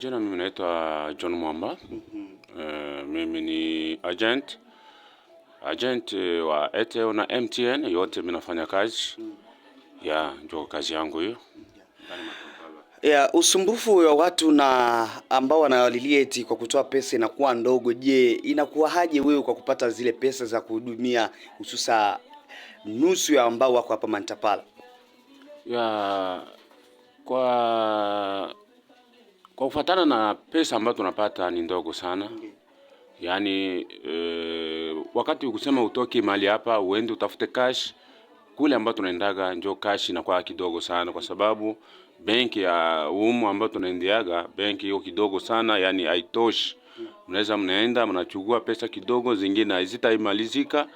Jina mimi naitwa John Mwamba. Mimi ni agent wa Airtel na MTN, yote mimi nafanya kazi. Ya ndio kazi yangu hiyo. Ya, usumbufu wa watu na ambao wanawalilia eti kwa kutoa pesa inakuwa ndogo. Je, inakuwa haje wewe kwa kupata zile pesa za kuhudumia hususa nusu ya ambao wako hapa Mantapala? Ya, kwa kufuatana na pesa ambayo tunapata ni ndogo sana. Yaani wakati ukusema utoke mahali hapa uende utafute cash kule ambayo tunaendaga, njo cash inakuwa kidogo sana, kwa sababu benki ya umu ambayo tunaendeaga benki hiyo kidogo sana, yani haitoshi. Mnaweza mnaenda mnachukua pesa kidogo, zingine hazitaimalizika,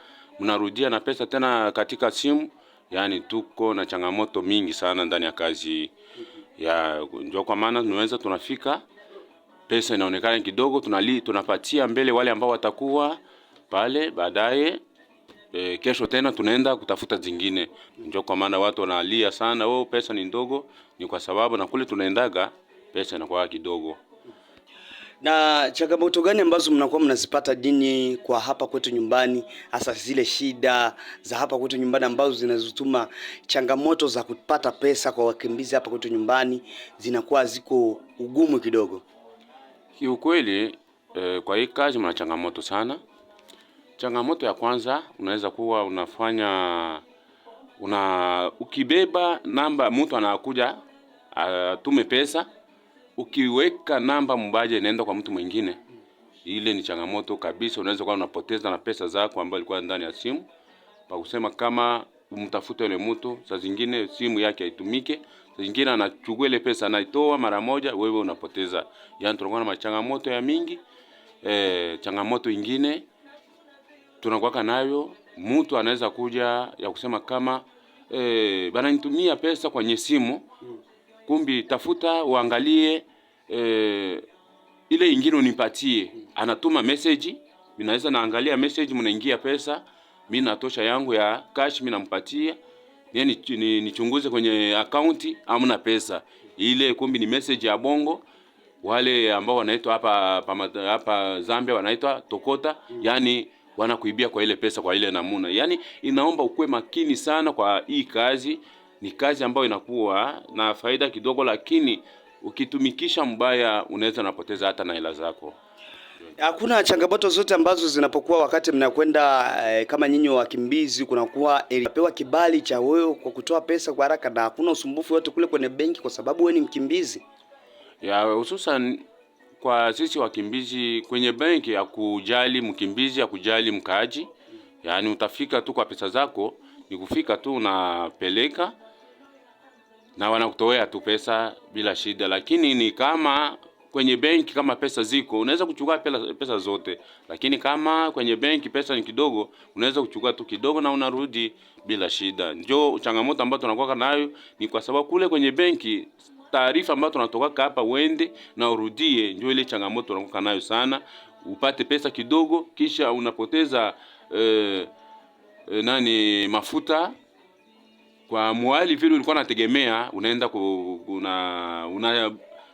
mnarudia na pesa tena katika simu. Yani tuko na changamoto mingi sana ndani ya kazi ya njo, kwa maana tunaweza tunafika pesa inaonekana kidogo, tunapatia mbele wale ambao watakuwa pale baadaye. Kesho tena tunaenda kutafuta zingine. Ndio kwa maana watu wanalia sana, oh, pesa ni ndogo. Ni kwa sababu na kule tunaendaga pesa inakuwa kidogo. Na changamoto gani ambazo mnakuwa mnazipata dini kwa hapa kwetu nyumbani, hasa zile shida za hapa kwetu nyumbani ambazo zinazotuma changamoto za kupata pesa kwa wakimbizi hapa kwetu nyumbani zinakuwa ziko ugumu kidogo? Kiukweli kwa hii kazi mna changamoto sana. Changamoto ya kwanza unaweza kuwa unafanya ukibeba namba, mtu anakuja atume pesa, ukiweka namba mbaje inaenda kwa mtu mwingine, ile ni changamoto kabisa. Unaweza kuwa unapoteza na pesa zako ambazo ilikuwa ndani ya simu, pa kusema kama umtafute yule mtu, saa zingine simu yake haitumike, saa zingine anachukua ile pesa anaitoa mara moja, wewe unapoteza. Yani tunakuwa na machangamoto ya mingi. Changamoto ingine tunakuwa nayo, mtu anaweza kuja ya kusema kama bananitumia pesa kwenye simu, kumbi tafuta uangalie ile ingine unipatie. Anatuma message, ninaweza naangalia message, mnaingia pesa, mimi natosha yangu ya cash, mimi nampatia yeye nichunguze kwenye akaunti, amna pesa ile, kumbi ni message ya bongo. Wale ambao wanaitwa hapa Zambia wanaitwa tokota, yani wanakuibia kwa ile pesa kwa ile namuna. Yani inaomba ukuwe makini sana kwa hii kazi. Ni kazi ambayo inakuwa na faida kidogo, lakini ukitumikisha mbaya unaweza unapoteza hata na hela zako. Hakuna changamoto zote ambazo zinapokuwa wakati mnakwenda kama nyinyi wakimbizi, kunakuwa pewa kibali cha wewe kwa kutoa pesa kwa haraka na hakuna usumbufu wote kule kwenye benki kwa sababu wewe ni mkimbizi? Ya, hususan kwa sisi wakimbizi kwenye benki ya kujali mkimbizi, ya kujali mkaaji, yaani utafika tu kwa pesa zako, ni kufika tu unapeleka na wanakutowea tu pesa bila shida. Lakini ni kama kwenye benki kama pesa ziko unaweza kuchukua pesa zote, lakini kama kwenye benki pesa ni kidogo, unaweza kuchukua tu kidogo na unarudi bila shida. Njo changamoto ambayo tunakuwa nayo, ni kwa sababu kule kwenye benki taarifa ambayo tunatoka hapa uende na urudie, ndio ile changamoto tunakuwa nayo sana. Upate pesa kidogo kisha unapoteza nani mafuta kwa mwali vile ulikuwa unategemea, unaenda una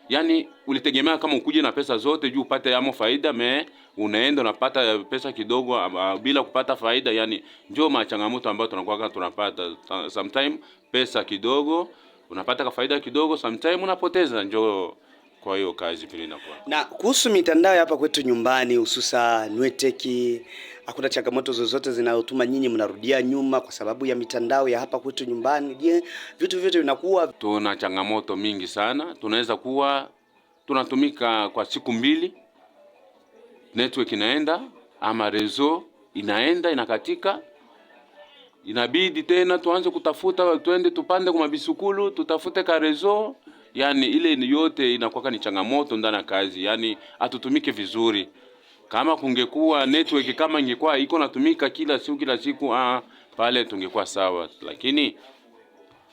yani ulitegemea kama ukuje na pesa zote juu upate amo faida, me unaenda unapata pesa kidogo bila kupata faida. Yani ndio machangamoto ambayo tunakuwa tunapata. Sometime pesa kidogo unapata ka faida kidogo, sometime unapoteza. Njo kwa hiyo kazi vile inakuwa. Na kuhusu mitandao hapa kwetu nyumbani, hususa Nweteki, hakuna changamoto zozote zinazotuma nyinyi mnarudia nyuma kwa sababu ya mitandao ya hapa kwetu nyumbani? Je, vitu vyote vinakuwa? Tuna changamoto mingi sana. Tunaweza kuwa tunatumika kwa siku mbili, network inaenda ama rezo inaenda inakatika, inabidi tena tuanze kutafuta, twende tupande kwa mabisukulu tutafute ka rezo. Yani ile yote inakuwa ni changamoto ndani ya kazi, yani hatutumike vizuri. Kama kungekuwa network kama ingekuwa iko natumika kila siku kila siku, pale tungekuwa sawa, lakini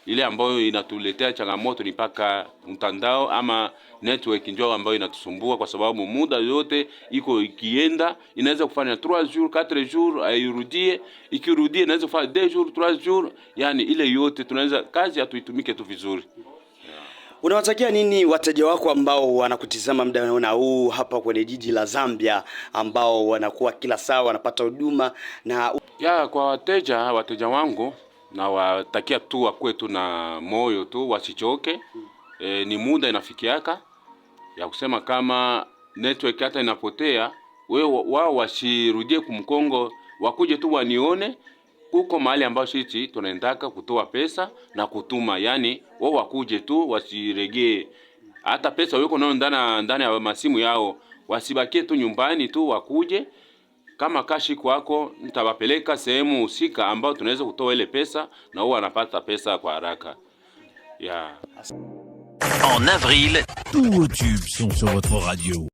ile ambayo inatuletea changamoto ni paka mtandao ama network ndio ambayo inatusumbua, kwa sababu muda yote iko ikienda, inaweza kufanya 3 jours 4 jours airudie, ikirudie inaweza kufanya 2 jours 3 jours, yani ile yote tunaweza kazi hatuitumike tu vizuri. Unawatakia nini wateja wako ambao wanakutizama muda na huu hapa kwenye jiji la Zambia, ambao wanakuwa kila saa wanapata huduma na Ya, kwa wateja wangu nawatakia tu wakuwe tu na moyo tu, wasichoke. Ni muda inafikiaka ya kusema kama network hata inapotea, wao wasirudie kumkongo, wakuje tu wanione kuko mahali ambayo sisi tunaendaka kutoa pesa na kutuma, yani wao wakuje tu wasiregee hata pesa wiko nayo ndani ya masimu yao, wasibakie tu nyumbani tu, wakuje kama cash kwako, nitawapeleka sehemu husika ambao tunaweza kutoa ile pesa na wao wanapata pesa kwa haraka ya. En avril, Tous vos tubes sont sur votre radio.